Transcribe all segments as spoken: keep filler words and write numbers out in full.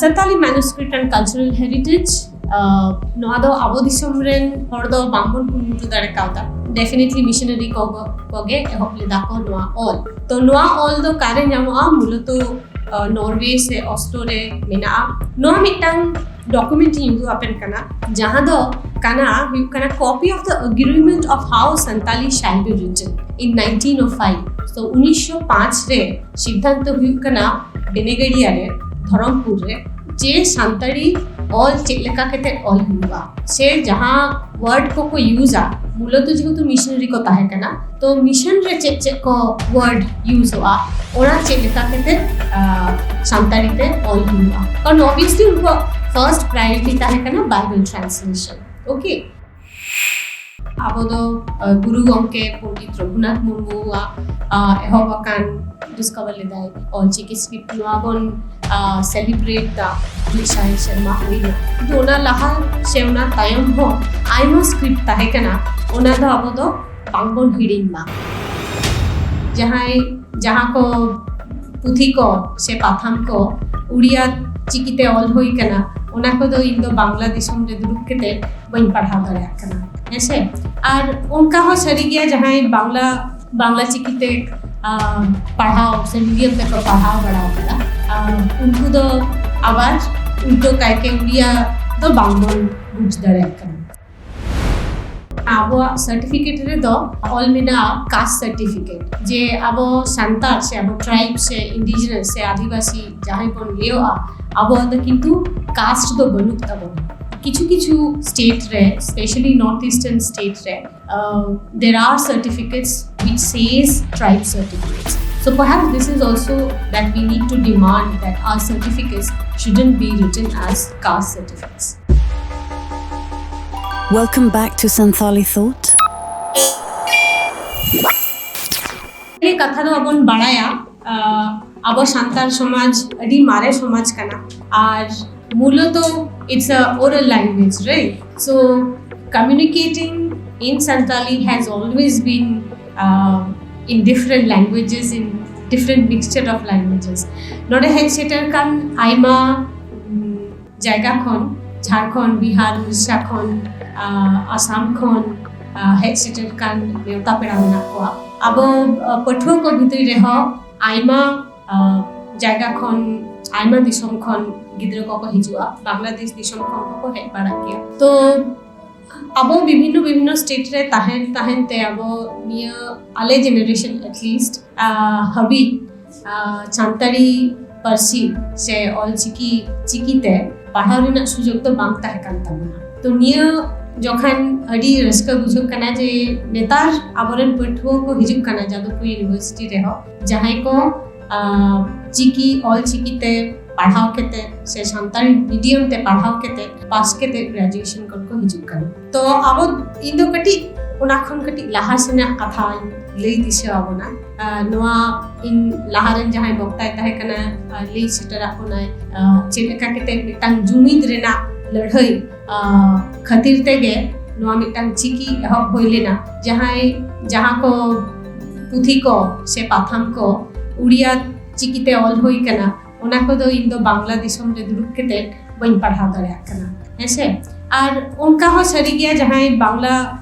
Santali Manuscript and Cultural Heritage, ᱱᱚᱣᱟ ᱫᱚ ᱟᱵᱚ ᱫᱤᱥᱚᱢ ᱨᱮᱱ ᱦᱚᱲ ᱫᱚ ᱵᱟᱝᱵᱚᱱ ᱠᱩᱨᱩᱢᱩᱴᱩ ᱫᱟᱲᱮ ᱠᱟᱣᱫᱟ᱾ Definitely missionary ᱠᱚ ᱠᱚᱜᱮ ᱮᱦᱚᱵ ᱞᱮᱫᱟ ᱠᱚ ᱱᱚᱣᱟ ᱚᱞ᱾ ᱛᱚ ᱱᱚᱣᱟ ᱚᱞ ᱫᱚ ᱚᱠᱟᱨᱮ ᱧᱟᱢᱚᱜᱼᱟ? ᱢᱩᱞᱚᱛᱚ ᱱᱚᱨᱣᱮ ᱥᱮ ᱚᱥᱴᱨᱳ ᱨᱮ ᱢᱮᱱᱟᱜᱼᱟ᱾ ᱱᱚᱣᱟ ᱢᱤᱫᱴᱟᱝ ᱰᱚᱠᱩᱢᱮᱱᱴ ᱤᱧ ᱩᱫᱩᱜ ᱟᱯᱮ ᱠᱟᱱᱟ, ᱡᱟᱦᱟᱸ ᱫᱚ ᱠᱟᱱᱟ ᱦᱩᱭᱩᱜ ᱠᱟᱱᱟ Copy of the Agreement of How Santali Shall Be Written in nineteen oh five. So ᱩᱱᱤᱥᱥᱚ ᱯᱟᱸᱪ ᱨᱮ ᱥᱤᱫᱽᱫᱷᱟᱱᱛᱚ ᱦᱩᱭᱩᱜ ᱠᱟᱱᱟ ᱵᱮᱱᱮᱜᱟᱲᱤᱭᱟ ᱨᱮ, ᱫᱷᱚᱨᱚᱢᱯᱩᱨ ᱨᱮ, ᱡᱮ ᱥᱟᱱᱛᱟᱲᱤ ᱚᱞ ᱪᱮᱫ ᱞᱮᱠᱟ ᱠᱟᱛᱮ ᱚᱞ ᱦᱩᱭᱩᱜᱼᱟ, ᱥᱮ ᱡᱟᱦᱟᱸ ᱣᱟᱨᱰ ᱠᱚᱠᱚ ᱤᱭᱩᱡᱟ, ᱢᱩᱞᱚᱛᱚ ᱡᱮᱦᱮᱛᱩ ᱢᱤᱥᱚᱱᱟᱨᱤ ᱠᱚ ᱛᱟᱦᱮᱸ ᱠᱟᱱᱟ, ᱛᱚ ᱢᱤᱥᱚᱱ ᱨᱮ ᱪᱮᱫ ᱪᱮᱫ ᱠᱚ ᱣᱟᱨᱰ ᱤᱭᱩᱡᱚᱜᱼᱟ, ᱚᱱᱟ ᱪᱮᱫ ᱞᱮᱠᱟ ᱠᱟᱛᱮ ᱥᱟᱱᱛᱟᱲᱤ ᱛᱮ ᱚᱞ ᱦᱩᱭᱩᱜᱼᱟ᱾ ᱠᱟᱨᱚᱱ ᱚᱵᱤᱭᱟᱥᱞᱤ ᱩᱱᱠᱩᱣᱟᱜ ᱯᱷᱟᱨᱥᱴ ᱯᱨᱟᱭᱳᱨᱤᱴᱤ ᱛᱟᱦᱮᱸ ᱠᱟᱱᱟ ᱵᱟᱭᱵᱮᱞ ᱴᱨᱟᱱᱥᱞᱮᱥᱚᱱ᱾ ᱳᱠᱮ, ᱟᱵᱚ ᱫᱚ ᱜᱩᱨᱩ ᱜᱚᱢᱠᱮ ᱯᱚᱱᱰᱤᱛ ᱨᱚᱜᱷᱩᱱᱟᱛᱷ ᱢᱩᱨᱢᱩᱣᱟᱜ ᱮᱦᱚᱵ ᱟᱠᱟᱱ, ᱰᱤᱥᱠᱟᱵᱷᱟᱨ ᱞᱮᱫᱟᱭ ᱚᱞᱪᱤᱠᱤ ᱥᱠᱨᱤᱯᱴ, ᱱᱚᱣᱟ ᱵᱚᱱ ᱥᱮᱞᱤᱵᱨᱮᱴ ᱫᱟ, ᱢᱤᱫ ᱥᱟᱭ ᱥᱮᱨᱢᱟ ᱦᱩᱭᱱᱟ᱾ ᱠᱤᱱᱛᱩ ᱚᱱᱟ ᱞᱟᱦᱟ ᱥᱮ ᱚᱱᱟ ᱛᱟᱭᱚᱢ ᱦᱚᱸ ᱟᱭᱢᱟ ᱥᱠᱨᱤᱯᱴ ᱛᱟᱦᱮᱸ ᱠᱟᱱᱟ, ᱚᱱᱟ ᱫᱚ ᱟᱵᱚ ᱫᱚ ᱵᱟᱝᱵᱚᱱ ᱦᱤᱲᱤᱧ ᱢᱟ᱾ ᱡᱟᱦᱟᱸᱭ ᱡᱟᱦᱟᱸ ᱠᱚ ᱯᱩᱛᱷᱤ ᱠᱚ ᱥᱮ ᱯᱟᱛᱷᱟᱢ ᱠᱚ ᱩᱲᱤᱭᱟ ᱪᱤᱠᱤᱛᱮ ᱚᱞ ᱦᱩᱭ ᱠᱟᱱᱟ, ᱚᱱᱟ ᱠᱚᱫᱚ ᱤᱧ ᱫᱚ ᱵᱟᱝᱞᱟ ᱫᱤᱥᱚᱢ ᱨᱮ ᱫᱩᱲᱩᱵ ᱠᱟᱛᱮ ᱵᱟᱹᱧ ᱯᱟᱲᱦᱟᱣ ᱫᱟᱲᱮᱭᱟᱜ ᱠᱟᱱᱟ, ᱦᱮᱸᱥᱮ᱾ ᱟᱨ ᱚᱱᱠᱟ ᱦᱚᱸ ᱥᱟᱹᱨᱤ ᱜᱮᱭᱟ, ᱡᱟᱦᱟᱸᱭ ᱵᱟᱝᱞᱟ ᱵᱟᱝᱞᱟ ᱪᱤᱠᱤᱛᱮ ᱯᱟᱲᱦᱟᱣ ᱥᱮ ᱢᱤᱰᱤᱭᱟᱢ ᱛᱮᱠᱚ ᱯᱟᱲᱦᱟᱣ ᱵᱟᱲᱟ ᱟᱠᱟᱫᱟ, ᱩᱱᱠᱩ ᱫᱚ ᱟᱵᱟᱨ ᱩᱞᱴᱟᱹ ᱠᱟᱭᱛᱮ ᱩᱲᱤᱭᱟ ᱫᱚ ᱵᱟᱝᱵᱚᱱ ᱵᱩᱡᱽ ᱫᱟᱲᱮᱭᱟᱜ ᱠᱟᱱᱟ᱾ ᱟᱵᱚᱣᱟᱜ ᱥᱟᱨᱴᱤᱯᱷᱤᱠᱮᱴ ᱨᱮᱫᱚ ᱚᱞ ᱢᱮᱱᱟᱜᱼᱟ ᱠᱟᱥᱴ ᱥᱟᱨᱴᱤᱯᱷᱤᱠᱮᱴ, ᱡᱮ ᱟᱵᱚ ᱥᱟᱱᱛᱟᱲ ᱥᱮ ᱟᱵᱚ ᱴᱨᱟᱭᱤᱵᱽ ᱥᱮ ᱤᱱᱰᱤᱡᱤᱱᱟᱥ ᱥᱮ ᱟᱹᱫᱤᱵᱟᱹᱥᱤ ᱡᱟᱦᱟᱸᱭ ᱵᱚᱱ ᱞᱟᱹᱭᱚᱜᱼᱟ, ᱟᱵᱚᱣᱟᱜ ᱫᱚ ᱠᱤᱱᱛᱩ ᱠᱟᱥᱴ ᱫᱚ ᱵᱟᱹᱱᱩᱜ ᱛᱟᱵᱚᱱᱟ᱾ ᱠᱤᱪᱷᱩ ᱠᱤᱪᱷᱩ ᱥᱴᱮᱴ ᱨᱮ, specially North Eastern state ᱨᱮ, there are certificates which says tribe certificates. So perhaps this is also that we need to demand that our certificates shouldn't be written as caste certificates. Welcome back to Santali Thought. ᱱᱤᱭᱟᱹ ᱠᱟᱛᱷᱟ ᱫᱚ ᱟᱵᱚᱱ ᱵᱟᱲᱟᱭᱟ, ᱟᱵᱚ ᱥᱟᱱᱛᱟᱲ ᱥᱚᱢᱟᱡᱽ ᱟᱹᱰᱤ ᱢᱟᱨᱮ ᱥᱚᱢᱟᱡᱽ ᱠᱟᱱᱟ, ᱟᱨ ᱢᱩᱞᱚᱛᱚ it's a oral language, right? So communicating in Santali has always been uh, in different languages, in different mixture of languages. ᱱᱚᱰᱮ ᱦᱮᱡ ᱥᱮᱴᱮᱨ ᱠᱟᱱ ᱟᱭᱢᱟ ᱡᱟᱭᱜᱟ ᱠᱷᱚᱱ, ᱡᱷᱟᱲᱠᱷᱚᱸᱰ, ᱵᱤᱦᱟᱨ, ᱩᱲᱤᱥᱥᱟ ᱠᱷᱚᱱ, ᱟᱸ, ᱟᱥᱟᱢ ᱠᱷᱚᱱ, ᱟᱸ, ᱦᱮᱡ ᱥᱮᱴᱮᱨ ᱠᱟᱱ ᱱᱮᱣᱛᱟ ᱯᱮᱲᱟ ᱢᱮᱱᱟᱜ ᱠᱚᱣᱟ᱾ ᱟᱵᱚ, ᱟᱸ, ᱯᱟᱹᱴᱷᱩᱣᱟᱹ ᱠᱚ ᱵᱷᱤᱛᱨᱤ ᱨᱮᱦᱚᱸ ᱟᱭᱢᱟ, ᱟᱸ, ᱡᱟᱭᱜᱟ ᱠᱷᱚᱱ, ᱟᱭᱢᱟ ᱫᱤᱥᱚᱢ ᱠᱷᱚᱱ ᱜᱤᱫᱽᱨᱟᱹ ᱠᱚᱠᱚ ᱦᱤᱡᱩᱜᱼᱟ᱾ ᱵᱟᱝᱞᱟᱫᱮᱥ ᱫᱤᱥᱚᱢ ᱠᱷᱚᱱ ᱦᱚᱸᱠᱚ ᱦᱮᱡ ᱵᱟᱲᱟᱜ ᱜᱮᱭᱟ᱾ ᱛᱚ ᱟᱵᱚ ᱵᱤᱵᱷᱤᱱᱱᱚ ᱵᱤᱵᱷᱤᱱᱱᱚ state ᱨᱮ ᱛᱟᱦᱮᱱ ᱛᱟᱦᱮᱱ ᱛᱮ ᱟᱵᱚ ᱱᱤᱭᱟᱹ ᱟᱞᱮ generation at least, ᱟᱸ, ᱦᱟᱹᱵᱤᱡ, ᱟᱸ, ᱥᱟᱱᱛᱟᱲᱤ ᱯᱟᱹᱨᱥᱤ ᱥᱮ ᱚᱞ ᱪᱤᱠᱤ, ᱪᱤᱠᱤ ᱛᱮ ᱯᱟᱲᱦᱟᱣ ᱨᱮᱱᱟᱜ ᱥᱩᱡᱳᱜᱽ ᱫᱚ ᱵᱟᱝ ᱛᱟᱦᱮᱸ ᱠᱟᱱ ᱛᱟᱵᱚᱱᱟ᱾ ᱛᱚ ᱱᱤᱭᱟᱹ ᱡᱚᱠᱷᱟᱱ ᱟᱹᱰᱤ ᱨᱟᱹᱥᱠᱟᱹ ᱵᱩᱡᱷᱟᱹᱜ ᱠᱟᱱᱟ ᱡᱮ ᱱᱮᱛᱟᱨ ᱟᱵᱚᱨᱮᱱ ᱯᱟᱹᱴᱷᱩᱣᱟᱹ ᱠᱚ ᱦᱤᱡᱩᱜ ᱠᱟᱱᱟ ᱡᱟᱫᱚᱵᱯᱩᱨ university ᱨᱮᱦᱚᱸ, ᱡᱟᱦᱟᱸᱭ ᱠᱚ, ᱟᱸ, ᱪᱤᱠᱤ, ᱚᱞ ᱪᱤᱠᱤ ᱛᱮ ᱯᱟᱲᱦᱟᱣ ᱠᱟᱛᱮ ᱥᱮ ᱥᱟᱱᱛᱟᱲᱤ medium ᱛᱮ ᱯᱟᱲᱦᱟᱣ ᱠᱟᱛᱮ ᱯᱟᱥ ᱠᱟᱛᱮ graduation ᱠᱚ ᱦᱤᱡᱩᱜ ᱠᱟᱱᱟ᱾ ᱛᱚ ᱟᱵᱚ, ᱤᱧ ᱫᱚ ᱠᱟᱹᱴᱤᱡ ᱚᱱᱟ ᱠᱷᱚᱱ ᱠᱟᱹᱴᱤᱡ ᱞᱟᱦᱟ ᱥᱮᱱᱟᱜ ᱠᱟᱛᱷᱟᱧ ᱞᱟᱹᱭ ᱫᱤᱥᱟᱹ ᱟᱵᱚᱱᱟ᱾ ᱟᱨ ᱱᱚᱣᱟ ᱤᱧ ᱞᱟᱦᱟ ᱨᱮᱱ ᱡᱟᱦᱟᱸᱭ ᱵᱚᱠᱛᱟᱭ ᱛᱟᱦᱮᱸ ᱠᱟᱱᱟ, ᱟᱨ ᱞᱟᱹᱭ ᱥᱮᱴᱮᱨᱟᱜ ᱵᱚᱱᱟᱭ, ᱟᱨ ᱪᱮᱫ ᱞᱮᱠᱟ ᱠᱟᱛᱮ ᱢᱤᱫᱴᱟᱝ ᱡᱩᱢᱤᱫ ᱨᱮᱱᱟᱜ ᱞᱟᱹᱲᱦᱟᱹᱭ, ᱟᱨ ᱠᱷᱟᱹᱛᱤᱨ ᱛᱮᱜᱮ ᱱᱚᱣᱟ ᱢᱤᱫᱴᱟᱝ ᱪᱤᱠᱤ ᱮᱦᱚᱵ ᱦᱩᱭ ᱞᱮᱱᱟ᱾ ᱡᱟᱦᱟᱸᱭ, ᱡᱟᱦᱟᱸ ᱠᱚ ᱯᱩᱛᱷᱤ ᱠᱚ ᱥᱮ ᱯᱟᱛᱷᱟᱢ ᱠᱚ ᱩᱲᱤᱭᱟ ᱪᱤᱠᱤᱛᱮ ᱚᱞ ᱦᱩᱭ ᱠᱟᱱᱟ, ᱚᱱᱟ ᱠᱚᱫᱚ ᱤᱧ ᱫᱚ ᱵᱟᱝᱞᱟ ᱫᱤᱥᱚᱢ ᱨᱮ ᱫᱩᱲᱩᱵ ᱠᱟᱛᱮ ᱵᱟᱹᱧ ᱯᱟᱲᱦᱟᱣ ᱫᱟᱲᱮᱭᱟᱜ ᱠᱟᱱᱟ, ᱦᱮᱸᱥᱮ? ᱟᱨ ᱚᱱᱠᱟ ᱦᱚᱸ ᱥᱟᱹᱨᱤ ᱜᱮᱭᱟ, ᱡᱟᱦᱟᱸᱭ ᱵᱟᱝᱞᱟ,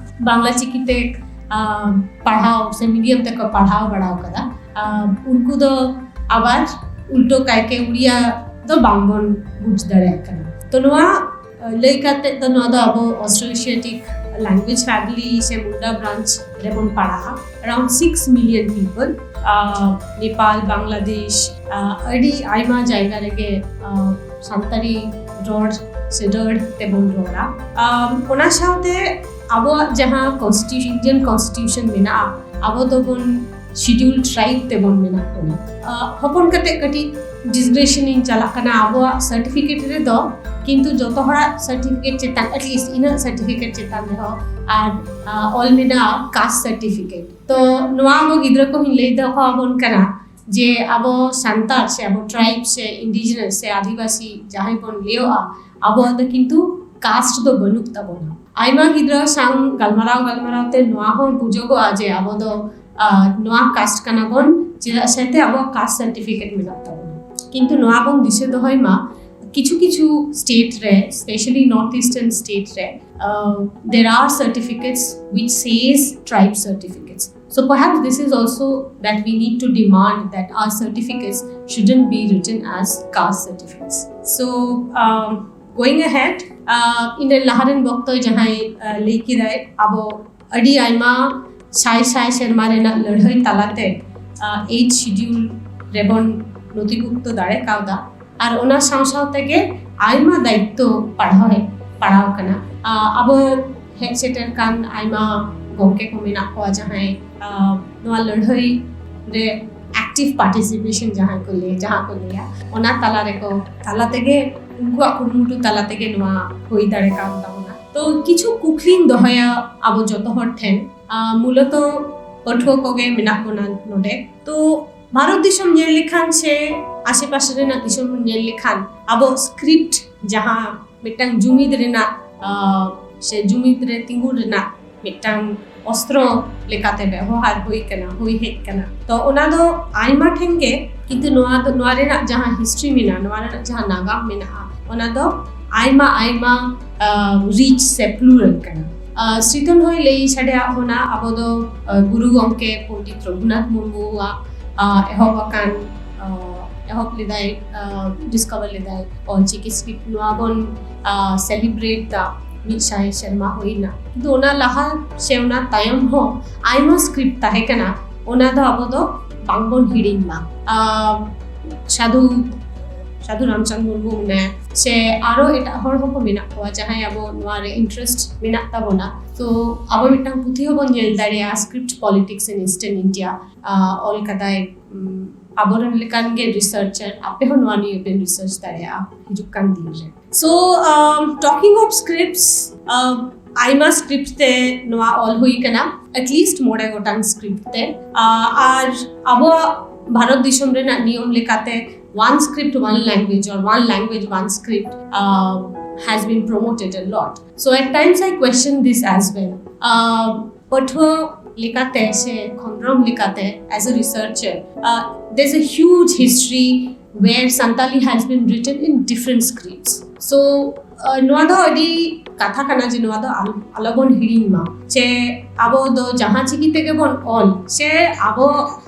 ᱵᱟᱝᱞᱟ ᱪᱤᱠᱤᱛᱮ, ᱟᱸ, ᱯᱟᱲᱦᱟᱣ ᱥᱮ medium ᱛᱮᱠᱚ ᱯᱟᱲᱦᱟᱣ ᱵᱟᱲᱟᱣ ᱠᱟᱫᱟ, ᱟᱸ, ᱩᱱᱠᱩ ᱫᱚ ᱟᱵᱟᱨ ᱩᱞᱴᱟᱹ ᱠᱟᱭᱛᱮ ᱩᱲᱤᱭᱟ ᱫᱚ ᱵᱟᱝᱵᱚᱱ ᱵᱩᱡᱽ ᱫᱟᱲᱮᱭᱟᱜ ᱠᱟᱱᱟ᱾ ᱛᱚ ᱱᱚᱣᱟ, ᱟᱸ, ᱞᱟᱹᱭ ᱠᱟᱛᱮ ᱫᱚ ᱱᱚᱣᱟ ᱫᱚ ᱟᱵᱚ Austroasiatic language family ᱥᱮ ᱢᱩᱱᱰᱟ branch ᱨᱮᱵᱚᱱ ᱯᱟᱲᱟᱜᱼᱟ᱾ Around six million people, ᱟᱸ, ᱱᱮᱯᱟᱞ, ᱵᱟᱝᱞᱟᱫᱮᱥ, ᱟᱸ, ᱟᱹᱰᱤ ᱟᱭᱢᱟ ᱡᱟᱭᱜᱟ ᱨᱮᱜᱮ, ᱟᱸ, ᱥᱟᱱᱛᱟᱲᱤ ᱨᱚᱲ ᱥᱮ ᱨᱟᱹᱲ ᱛᱮᱵᱚᱱ ᱨᱚᱲᱟ᱾ ᱟᱢ, ᱚᱱᱟ ᱥᱟᱶᱛᱮ ᱟᱵᱚᱣᱟᱜ ᱡᱟᱦᱟᱸ constitu-, Indian constitution ᱢᱮᱱᱟᱜᱼᱟ, ᱟᱵᱚ ᱫᱚᱵᱚᱱ scheduled tribe ᱛᱮᱵᱚᱱ ᱢᱮᱱᱟᱜ ᱵᱚᱱᱟ᱾ ᱟᱸ, ᱦᱚᱯᱚᱱ ᱠᱟᱛᱮ ᱠᱟᱹᱴᱤᱡ digression ᱤᱧ ᱪᱟᱞᱟᱜ ᱠᱟᱱᱟ᱾ ᱟᱵᱚᱣᱟᱜ certificate ᱨᱮᱫᱚ ᱠᱤᱱᱛᱩ ᱡᱚᱛᱚ ᱦᱚᱲᱟᱜ certificate ᱪᱮᱛᱟᱱ, at least ᱤᱧᱟᱹᱜ certificate ᱪᱮᱛᱟᱱ ᱨᱮᱦᱚᱸ ᱟᱨ, ᱟᱸ, ᱚᱞ ᱢᱮᱱᱟᱜᱼᱟ caste certificate᱾ ᱛᱚ ᱱᱚᱣᱟ ᱟᱵᱚ ᱜᱤᱫᱽᱨᱟᱹ ᱠᱚᱦᱚᱸᱧ ᱞᱟᱹᱭ ᱫᱚᱦᱚ ᱟᱵᱚᱱ ᱠᱟᱱᱟ ᱡᱮ ᱟᱵᱚ ᱥᱟᱱᱛᱟᱲ ᱥᱮ ᱟᱵᱚ tribe ᱥᱮ indigenous ᱥᱮ ᱟᱹᱫᱤᱵᱟᱹᱥᱤ ᱡᱟᱦᱟᱸᱭ ᱵᱚᱱ ᱞᱟᱹᱭᱚᱜᱼᱟ, ᱟᱵᱚᱣᱟᱜ ᱫᱚ ᱠᱤᱱᱛᱩ caste ᱫᱚ ᱵᱟᱹᱱᱩᱜ ᱛᱟᱵᱚᱱᱟ᱾ ᱟᱭᱢᱟ ᱜᱤᱫᱽᱨᱟᱹ ᱥᱟᱶ ᱜᱟᱞᱢᱟᱨᱟᱣ ᱜᱟᱞᱢᱟᱨᱟᱣ ᱛᱮ ᱱᱚᱣᱟ ᱦᱚᱸ ᱵᱩᱡᱚᱜᱚᱜᱼᱟ ᱡᱮ ᱟᱵᱚ ᱫᱚ, ᱟᱸ, ᱱᱚᱣᱟ caste ᱠᱟᱱᱟ ᱵᱚᱱ, ᱪᱮᱫᱟᱜ ᱥᱮ ᱛᱮ ᱟᱵᱚᱣᱟᱜ caste certificate ᱢᱮᱱᱟᱜ ᱛᱟᱵᱚᱱᱟ᱾ ᱠᱤᱱᱛᱩ ᱱᱚᱣᱟ ᱵᱚᱱ ᱫᱤᱥᱟᱹ ᱫᱚᱦᱚᱭ ᱢᱟ, ᱠᱤᱪᱷᱩ ᱠᱤᱪᱷᱩ state ᱨᱮ, specially North Eastern state ᱨᱮ, uh, there are certificates which says tribe certificates. So perhaps this is also that we need to demand that our certificates shouldn't be written as caste certificates. So, um, going ahead, uh, ᱤᱧ ᱨᱮᱱ ᱞᱟᱦᱟ ᱨᱮᱱ ᱵᱚᱠᱛᱚ ᱡᱟᱦᱟᱸᱭ, uh, ᱞᱟᱹᱭ ᱠᱮᱫᱟᱭ, ᱟᱵᱚ ᱟᱹᱰᱤ ᱟᱭᱢᱟ ᱥᱟᱭ ᱥᱟᱭ ᱥᱮᱨᱢᱟ ᱨᱮᱱᱟᱜ ᱞᱟᱹᱲᱦᱟᱹᱭ ᱛᱟᱞᱟᱛᱮ, uh, eighth schedule ᱨᱮᱵᱚᱱ ᱱᱚᱛᱷᱤᱵᱷᱩᱠᱛᱚ ᱫᱟᱲᱮ ᱠᱟᱣᱫᱟ᱾ ᱟᱨ ᱚᱱᱟ ᱥᱟᱶ ᱥᱟᱶ ᱛᱮᱜᱮ ᱟᱭᱢᱟ ᱫᱟᱭᱤᱛᱛᱚ ᱯᱟᱲᱦᱟᱣ ᱦᱮᱡ ᱯᱟᱲᱟᱣ ᱠᱟᱱᱟ᱾ ᱟᱸ, ᱟᱵᱚ ᱦᱮᱡ ᱥᱮᱴᱮᱨ ᱠᱟᱱ ᱟᱭᱢᱟ ᱜᱚᱢᱠᱮ ᱠᱚ ᱢᱮᱱᱟᱜ ᱠᱚᱣᱟ, ᱡᱟᱦᱟᱸᱭ, ᱟᱸ, ᱱᱚᱣᱟ ᱞᱟᱹᱲᱦᱟᱹᱭ ᱨᱮ active participation ᱡᱟᱦᱟᱸᱭ ᱠᱚ ᱞᱟᱹᱭ, ᱡᱟᱦᱟᱸ ᱠᱚ ᱞᱟᱹᱭᱟ, ᱚᱱᱟ ᱛᱟᱞᱟ ᱨᱮᱠᱚ, ᱛᱟᱞᱟ ᱛᱮᱜᱮ, ᱩᱱᱠᱩᱣᱟᱜ ᱠᱩᱨᱩᱢᱩᱴᱩ ᱛᱟᱞᱟ ᱛᱮᱜᱮ ᱱᱚᱣᱟ ᱦᱩᱭ ᱫᱟᱲᱮ ᱠᱟᱣᱫ ᱛᱟᱵᱚᱱᱟ᱾ ᱛᱚ, ᱠᱤᱪᱷᱩ ᱠᱩᱠᱞᱤᱧ ᱫᱚᱦᱚᱭᱟ ᱟᱵᱚ ᱡᱚᱛᱚ ᱦᱚᱲ ᱴᱷᱮᱱ, ᱟᱸ, ᱢᱩᱞᱚᱛᱚ ᱯᱟᱹᱴᱷᱩᱣᱟᱹ ᱠᱚᱜᱮ ᱢᱮᱱᱟᱜ ᱵᱚᱱᱟ ᱱᱚᱰᱮ᱾ ᱛᱚ, ᱵᱷᱟᱨᱚᱛ ᱫᱤᱥᱚᱢ ᱧᱮᱞ ᱞᱮᱠᱷᱟᱱ ᱥᱮ ᱟᱥᱮ ᱯᱟᱥᱮ ᱨᱮᱱᱟᱜ ᱫᱤᱥᱚᱢ ᱧᱮᱞ ᱞᱮᱠᱷᱟᱱ, ᱟᱵᱚ script ᱡᱟᱦᱟᱸ ᱢᱤᱫᱴᱟᱝ ᱡᱩᱢᱤᱫ ᱨᱮᱱᱟᱜ, ᱟᱸ, ᱥᱮ ᱡᱩᱢᱤᱫ ᱨᱮ ᱛᱤᱸᱜᱩᱱ ᱨᱮᱱᱟᱜ ᱢᱤᱫᱴᱟᱝ ᱚᱥᱛᱨᱚ ᱞᱮᱠᱟᱛᱮ ᱵᱮᱣᱦᱟᱨ ᱦᱩᱭ ᱠᱟᱱᱟ, ᱦᱩᱭ ᱦᱮᱡ ᱠᱟᱱᱟ᱾ ᱛᱚ, ᱚᱱᱟ ᱫᱚ ᱟᱭᱢᱟ ᱴᱷᱮᱱ ᱜᱮ, ᱠᱤᱱᱛᱩ ᱱᱚᱣᱟ ᱫᱚ, ᱱᱚᱣᱟ ᱨᱮᱱᱟᱜ ᱡᱟᱦᱟᱸ history ᱢᱮᱱᱟᱜᱼᱟ, ᱱᱚᱣᱟ ᱨᱮᱱᱟᱜ ᱡᱟᱦᱟᱸ ᱱᱟᱜᱟᱢ ᱢᱮᱱᱟᱜᱼᱟ, ᱚᱱᱟ ᱫᱚ ᱟᱭᱢᱟ ᱟᱭᱢᱟ, ᱟᱸ, rich ᱥᱮ plural ᱠᱟᱱᱟ᱾ ᱟᱸ, ᱥᱨᱤᱛᱚᱱ ᱦᱚᱸᱭ ᱞᱟᱹᱭ ᱥᱟᱰᱮᱭᱟᱜ ᱵᱚᱱᱟ, ᱟᱵᱚ ᱫᱚ, ᱟᱸ, ᱜᱩᱨᱩ ᱜᱚᱢᱠᱮ ᱯᱚᱱᱰᱤᱛ ᱨᱚᱜᱷᱩᱱᱟᱛᱷ ᱢᱩᱨᱢᱩᱣᱟᱜ, ᱟᱸ, ᱮᱦᱚᱵ ᱟᱠᱟᱱ, ᱟᱸ, ᱮᱦᱚᱵ ᱞᱮᱫᱟᱭ, ᱟᱸ, discover ᱞᱮᱫᱟᱭ ᱚᱞᱪᱤᱠᱤ script᱾ ᱱᱚᱣᱟ ᱵᱚᱱ, ᱟᱸ, celebrate ᱫᱟ, ᱢᱤᱫ ᱥᱟᱭ ᱥᱮᱨᱢᱟ ᱦᱩᱭᱱᱟ, ᱠᱤᱱᱛᱩ ᱚᱱᱟ ᱞᱟᱦᱟ ᱥᱮ ᱚᱱᱟ ᱛᱟᱭᱚᱢ ᱦᱚᱸ ᱟᱭᱢᱟ script ᱛᱟᱦᱮᱸ ᱠᱟᱱᱟ, ᱚᱱᱟ ᱫᱚ ᱟᱵᱚ ᱫᱚ ᱵᱟᱝᱵᱚᱱ ᱦᱤᱲᱤᱧ ᱢᱟ᱾ ᱟᱸ, ᱥᱟᱫᱷᱩ, ᱥᱟᱫᱷᱩ ᱨᱟᱢᱪᱟᱸᱫᱽ ᱢᱩᱨᱢᱩ ᱢᱮᱱᱟᱭᱟ, ᱥᱮ ᱟᱨᱚ ᱮᱴᱟᱜ ᱦᱚᱲ ᱦᱚᱸᱠᱚ ᱢᱮᱱᱟᱜ ᱠᱚᱣᱟ, ᱡᱟᱦᱟᱸᱭ ᱟᱵᱚ ᱱᱚᱣᱟ ᱨᱮ interest ᱢᱮᱱᱟᱜ ᱛᱟᱵᱚᱱᱟ᱾ ᱛᱚ, ᱟᱵᱚ ᱢᱤᱫᱴᱟᱝ ᱯᱩᱛᱷᱤ ᱦᱚᱸᱵᱚᱱ ᱧᱮᱞ ᱫᱟᱲᱮᱭᱟᱜᱼᱟ, Script Politics in Eastern India, ᱟᱸ, ᱚᱞ ᱠᱟᱫᱟᱭ, ᱩᱢ, ᱟᱵᱚᱨᱮᱱ ᱞᱮᱠᱟᱱ ᱜᱮ researcher᱾ ᱟᱯᱮ ᱦᱚᱸ ᱱᱚᱣᱟ ᱱᱤᱭᱮ ᱯᱮ research ᱫᱟᱲᱮᱭᱟᱜᱼᱟ ᱦᱤᱡᱩᱜ ᱠᱟᱱ ᱫᱤᱱ ᱨᱮ᱾ So, um, talking of scripts, um, ᱟᱭᱢᱟ script ᱛᱮ ᱱᱚᱣᱟ ᱚᱞ ᱦᱩᱭ ᱠᱟᱱᱟ, at least ᱢᱚᱬᱮ ᱜᱚᱴᱟᱝ script ᱛᱮ᱾ ᱟᱨ ᱟᱵᱚᱣᱟᱜ ᱵᱷᱟᱨᱚᱛ ᱫᱤᱥᱚᱢ ᱨᱮᱱᱟᱜ ᱱᱤᱭᱚᱢ ᱞᱮᱠᱟᱛᱮ one script, one language or one language, one script, uh, has been promoted a lot. So at times I question this as well. Uh, ᱯᱟᱹᱴᱷᱩᱣᱟᱹ ᱞᱮᱠᱟᱛᱮ ᱥᱮ ᱠᱷᱚᱸᱫᱽᱨᱚᱸᱫᱽ ᱞᱮᱠᱟᱛᱮ, as a researcher, uh, there's a huge history where Santali has been written in different scripts. So, uh, ᱱᱚᱣᱟ ᱫᱚ ᱟᱹᱰᱤ ᱠᱟᱛᱷᱟ ᱠᱟᱱᱟ ᱡᱮ ᱱᱚᱣᱟ ᱫᱚ ᱟᱞ- ᱟᱞᱚᱵᱚᱱ ᱦᱤᱲᱤᱧ ᱢᱟ ᱡᱮ ᱟᱵᱚ ᱫᱚ ᱡᱟᱦᱟᱸ ᱪᱤᱠᱤ ᱛᱮᱜᱮ ᱵᱚᱱ ᱚᱞ, ᱥᱮ ᱟᱵᱚ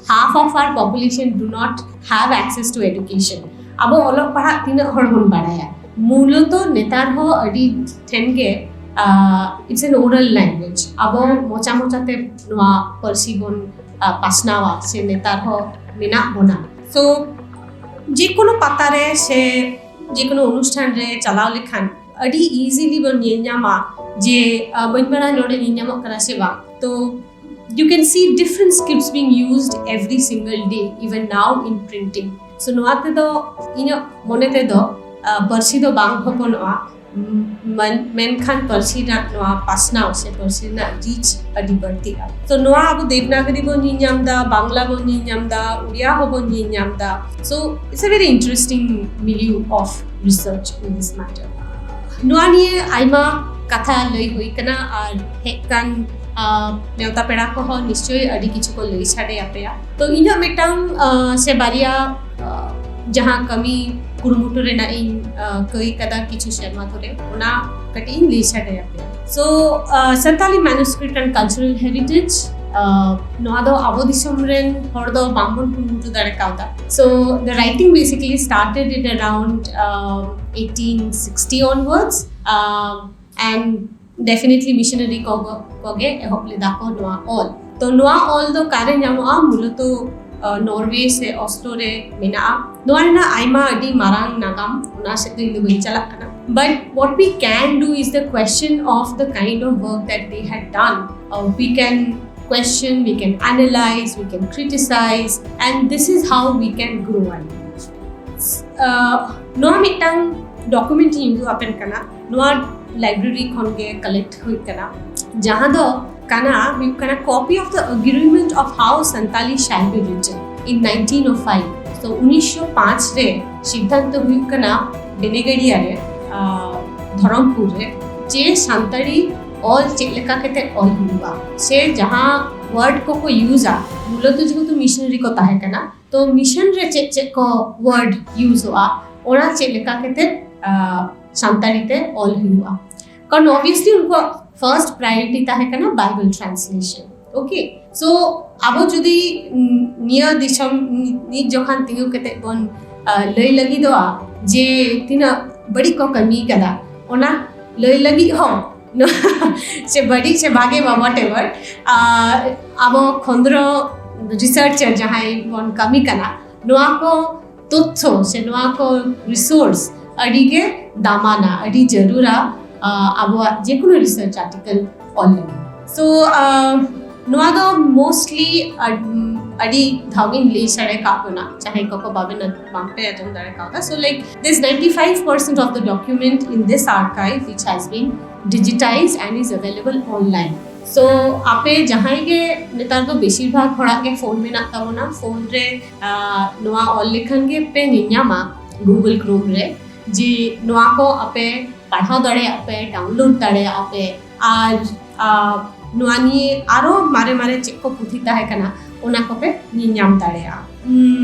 half of our population do not have access to education. ᱟᱵᱚ ᱚᱞᱚᱜ ᱯᱟᱲᱦᱟᱜ ᱛᱤᱱᱟᱹᱜ ᱦᱚᱲ ᱵᱚᱱ ᱵᱟᱲᱟᱭᱟ? ᱢᱩᱞᱚᱛᱚ ᱱᱮᱛᱟᱨ ᱦᱚᱸ ᱟᱹᱰᱤ ᱴᱷᱮᱱ ᱜᱮ, uh, it's an oral language. ᱟᱵᱚ ᱢᱚᱪᱟ ᱢᱚᱪᱟᱛᱮ ᱱᱚᱣᱟ ᱯᱟᱹᱨᱥᱤ ᱵᱚᱱ, uh, ᱯᱟᱥᱱᱟᱣᱟ, ᱥᱮ ᱱᱮᱛᱟᱨ ᱦᱚᱸ ᱢᱮᱱᱟᱜ ᱵᱚᱱᱟ᱾ So, ᱡᱮᱠᱳᱱᱳ ᱯᱟᱛᱟ ᱨᱮ ᱥᱮ ᱡᱮᱠᱳᱱᱳ ᱚᱱᱩᱥᱴᱷᱟᱱ ᱨᱮ ᱪᱟᱞᱟᱣ ᱞᱮᱠᱷᱟᱱ ᱟᱹᱰᱤ easily ᱵᱚᱱ ᱧᱮᱞ ᱧᱟᱢᱟ ᱡᱮ, uh, ᱵᱟᱹᱧ ᱵᱟᱲᱟᱭᱟ ᱱᱚᱰᱮ ᱧᱮᱞ ᱧᱟᱢᱚᱜ ᱠᱟᱱᱟ ᱥᱮ ᱵᱟᱝ᱾ ᱛᱚ, you can see different scripts being used every single day, even now in printing. So, ᱱᱚᱣᱟ ᱛᱮᱫᱚ ᱤᱧᱟᱹᱜ ᱢᱚᱱᱮ ᱛᱮᱫᱚ, uh, ᱯᱟᱹᱨᱥᱤ ᱫᱚ ᱵᱟᱝ ᱦᱚᱯᱚᱱᱚᱜᱼᱟ, ᱢᱮᱱ- ᱢᱮᱱᱠᱷᱟᱱ ᱯᱟᱹᱨᱥᱤ ᱨᱮᱱᱟᱜ ᱱᱚᱣᱟ ᱯᱟᱥᱱᱟᱣ ᱥᱮ ᱯᱟᱹᱨᱥᱤ ᱨᱮᱱᱟᱜ reach ᱟᱹᱰᱤ ᱵᱟᱹᱲᱛᱤᱜᱼᱟ᱾ So, ᱱᱚᱣᱟ ᱟᱵᱚ ᱫᱮᱵᱽᱱᱟᱜᱚᱨᱤ ᱵᱚᱱ ᱧᱮᱞ ᱧᱟᱢ ᱮᱫᱟ, ᱵᱟᱝᱞᱟ ᱵᱚᱱ ᱧᱮᱞ ᱧᱟᱢ ᱮᱫᱟ, ᱩᱲᱤᱭᱟ ᱦᱚᱸᱵᱚᱱ ᱧᱮᱞ ᱧᱟᱢ ᱮᱫᱟ᱾ So, it's a very interesting milieu of research in this matter. ᱱᱚᱣᱟ ᱱᱤᱭᱮ ᱟᱭᱢᱟ ᱠᱟᱛᱷᱟ ᱞᱟᱹᱭ ᱦᱩᱭ ᱠᱟᱱᱟ, ᱟᱨ ᱦᱮᱡ ᱠᱟᱱ, ᱟᱸ, ᱱᱮᱣᱛᱟ ᱯᱮᱲᱟ ᱠᱚᱦᱚᱸ ᱱᱤᱥᱪᱳᱭ ᱟᱹᱰᱤ ᱠᱤᱪᱷᱩ ᱠᱚ ᱞᱟᱹᱭ ᱥᱟᱰᱮ ᱟᱯᱮᱭᱟ᱾ ᱛᱚ, ᱤᱧᱟᱹᱜ ᱢᱤᱫᱴᱟᱝ, ᱟᱸ, ᱥᱮ ᱵᱟᱨᱭᱟ, ᱟᱸ, ᱡᱟᱦᱟᱸ ᱠᱟᱹᱢᱤ ᱠᱩᱨᱩᱢᱩᱴᱩ ᱨᱮᱱᱟᱜ ᱤᱧ, ᱟᱸ, ᱠᱟᱹᱭ ᱠᱟᱫᱟ ᱠᱤᱪᱷᱩ ᱥᱮᱨᱢᱟ ᱫᱷᱚᱨᱮ, ᱚᱱᱟ ᱠᱟᱹᱴᱤᱡ ᱤᱧ ᱞᱟᱹᱭ ᱥᱟᱰᱮ ᱟᱯᱮᱭᱟ᱾ So, uh, Santali Manuscript and Cultural Heritage, uh, ᱱᱚᱣᱟ ᱫᱚ ᱟᱵᱚ ᱫᱤᱥᱚᱢ ᱨᱮᱱ ᱦᱚᱲ ᱫᱚ ᱵᱟᱝᱵᱚᱱ ᱠᱩᱨᱩᱢᱩᱴᱩ ᱫᱟᱲᱮ ᱠᱟᱣᱫᱟ᱾ So, the writing basically started in around, uh, eighteen sixty onwards, uh, and definitely missionary ᱠᱚ ᱠᱚᱜᱮ ᱮᱦᱚᱵ ᱞᱮᱫᱟ ᱠᱚ ᱱᱚᱣᱟ ᱚᱞ᱾ ᱛᱚ, ᱱᱚᱣᱟ ᱚᱞ ᱫᱚ ᱚᱠᱟᱨᱮ ᱧᱟᱢᱚᱜᱼᱟ? ᱢᱩᱞᱚᱛᱚ, ᱟᱸ, ᱱᱚᱨᱣᱮ ᱥᱮ ᱚᱥᱴᱨᱳ ᱨᱮ ᱢᱮᱱᱟᱜᱼᱟ᱾ ᱱᱚᱣᱟ ᱨᱮᱱᱟᱜ ᱟᱭᱢᱟ ᱟᱹᱰᱤ ᱢᱟᱨᱟᱝ ᱱᱟᱜᱟᱢ, ᱚᱱᱟ ᱥᱮᱫ ᱫᱚ ᱤᱧ ᱫᱚ ᱵᱟᱹᱧ ᱪᱟᱞᱟᱜ ᱠᱟᱱᱟ᱾ But what we can do is the question of the kind of work that they had done. Uh, we can question, we can analyze, we can criticize, and this is how we can grow our language. Uh, ᱱᱚᱣᱟ ᱢᱤᱫᱴᱟᱝ document ᱤᱧ ᱩᱫᱩᱜ ᱟᱯᱮ ᱠᱟᱱᱟ, ᱱᱚᱣᱟ library ᱠᱷᱚᱱ ᱜᱮ collect ᱦᱩᱭ ᱠᱟᱱᱟ, ᱡᱟᱦᱟᱸ ᱫᱚ ᱠᱟᱱᱟ, ᱦᱩᱭᱩᱜ ᱠᱟᱱᱟ Copy of the Agreement of How Santali Shall Be Written in nineteen oh five. So, ᱩᱱᱤᱥᱥᱚ ᱯᱟᱸᱪ ᱨᱮ ᱥᱤᱫᱽᱫᱷᱟᱱᱛᱚ ᱦᱩᱭᱩᱜ ᱠᱟᱱᱟ ᱵᱮᱱᱮᱜᱟᱲᱤᱭᱟ ᱨᱮ, ᱟᱸ, ᱫᱷᱚᱨᱚᱢᱯᱩᱨ ᱨᱮ, ᱡᱮ ᱥᱟᱱᱛᱟᱲᱤ ᱚᱞ ᱪᱮᱫ ᱞᱮᱠᱟ ᱠᱟᱛᱮ ᱚᱞ ᱦᱩᱭᱩᱜᱼᱟ, ᱥᱮ ᱡᱟᱦᱟᱸ ᱣᱟᱨᱰ ᱠᱚᱠᱚ ᱤᱭᱩᱡᱟ, ᱢᱩᱞᱚᱛᱚ ᱡᱮᱦᱮᱛᱩ ᱢᱤᱥᱚᱱᱟᱨᱤ ᱠᱚ ᱛᱟᱦᱮᱸ ᱠᱟᱱᱟ, ᱛᱚ mission ᱨᱮ ᱪᱮᱫ ᱪᱮᱫ ᱠᱚ word use ᱚᱜᱼᱟ, ᱚᱱᱟ ᱪᱮᱫ ᱞᱮᱠᱟ ᱠᱟᱛᱮ ᱥᱟᱱᱛᱟᱲᱤ ᱛᱮ ᱚᱞ ᱦᱩᱭᱩᱜᱼᱟ᱾ ᱠᱟᱨᱚᱱ obviously ᱩᱱᱠᱩᱣᱟᱜ first priority ᱛᱟᱦᱮᱸ ᱠᱟᱱᱟ Bible translation. Okay, so ᱟᱵᱚ ᱡᱩᱫᱤ ᱱᱤᱭᱟᱹ ᱫᱤᱥᱚᱢ ᱱᱤᱛ ᱡᱚᱠᱷᱚᱱ ᱛᱤᱸᱜᱩ ᱠᱟᱛᱮ ᱵᱚᱱ ᱞᱟᱹᱭ ᱞᱟᱹᱜᱤᱫᱚᱜᱼᱟ ᱡᱮ ᱛᱤᱱᱟᱹᱜ ᱵᱟᱹᱲᱤᱡ ᱠᱚ ᱠᱟᱹᱢᱤ ᱠᱟᱫᱟ, ᱚᱱᱟ ᱞᱟᱹᱭ ᱞᱟᱹᱜᱤᱫ ᱦᱚᱸ ᱥᱮ ᱵᱟᱹᱲᱤᱡ ᱥᱮ ᱵᱷᱟᱜᱮ ᱵᱟ whatever, ᱟᱵᱚ ᱠᱷᱚᱸᱫᱽᱨᱚ researcher ᱡᱟᱦᱟᱸᱭ ᱵᱚᱱ ᱠᱟᱹᱢᱤ ᱠᱟᱱᱟ, ᱱᱚᱣᱟ ᱠᱚ ᱛᱚᱛᱛᱷᱚ ᱥᱮ ᱱᱚᱣᱟ ᱠᱚ resource ᱟᱹᱰᱤ ᱜᱮ ᱫᱟᱢᱟᱱᱟ, ᱟᱹᱰᱤ ᱡᱟᱹᱨᱩᱲᱟ ᱟᱵᱚᱣᱟᱜ ᱡᱮᱠᱳᱱᱳ research article ᱚᱞ ᱞᱟᱹᱜᱤᱫ᱾ So ᱱᱚᱣᱟ ᱫᱚ mostly ᱟᱹᱰᱤ ᱫᱷᱟᱣ ᱜᱤᱧ ᱞᱟᱹᱭ ᱥᱟᱰᱮ ᱠᱟᱜ ᱵᱚᱱᱟ, ᱡᱟᱦᱟᱸᱭ ᱠᱚᱠᱚ ᱵᱟᱵᱮᱱ ᱵᱟᱝᱯᱮ ᱟᱸᱡᱚᱢ ᱫᱟᱲᱮ ᱠᱟᱣᱫᱟ᱾ So like this ninety five percent of the document in this archive which has been digitized and is available online. So ᱟᱯᱮ ᱡᱟᱦᱟᱸᱭ ᱜᱮ, ᱱᱮᱛᱟᱨ ᱫᱚ ᱵᱮᱥᱤᱨ ᱵᱷᱟᱜᱽ ᱦᱚᱲᱟᱜ ᱜᱮ ᱯᱷᱳᱱ ᱢᱮᱱᱟᱜ ᱛᱟᱵᱚᱱᱟ, ᱯᱷᱳᱱ ᱨᱮ ᱱᱚᱣᱟ ᱚᱞ ᱞᱮᱠᱷᱟᱱ ᱜᱮ ᱯᱮ ᱧᱮᱧᱟᱢᱟ Google Chrome ᱨᱮ ᱡᱮ ᱱᱚᱣᱟ ᱠᱚ ᱟᱯᱮ ᱯᱟᱲᱦᱟᱣ ᱫᱟᱲᱮᱭᱟᱜ ᱯᱮ, download ᱫᱟᱲᱮᱭᱟᱜᱼᱟ ᱯᱮ, ᱟᱨ ᱱᱚᱣᱟ ᱱᱤᱭᱮ ᱟᱨᱚ ᱢᱟᱨᱮ ᱢᱟᱨᱮ ᱪᱮᱫ ᱠᱚ ᱯᱩᱛᱷᱤ ᱛᱟᱦᱮᱸ ᱠᱟᱱᱟ, ᱚᱱᱟ ᱠᱚᱯᱮ ᱧᱮᱧᱟᱢ ᱫᱟᱲᱮᱭᱟᱜᱼᱟ᱾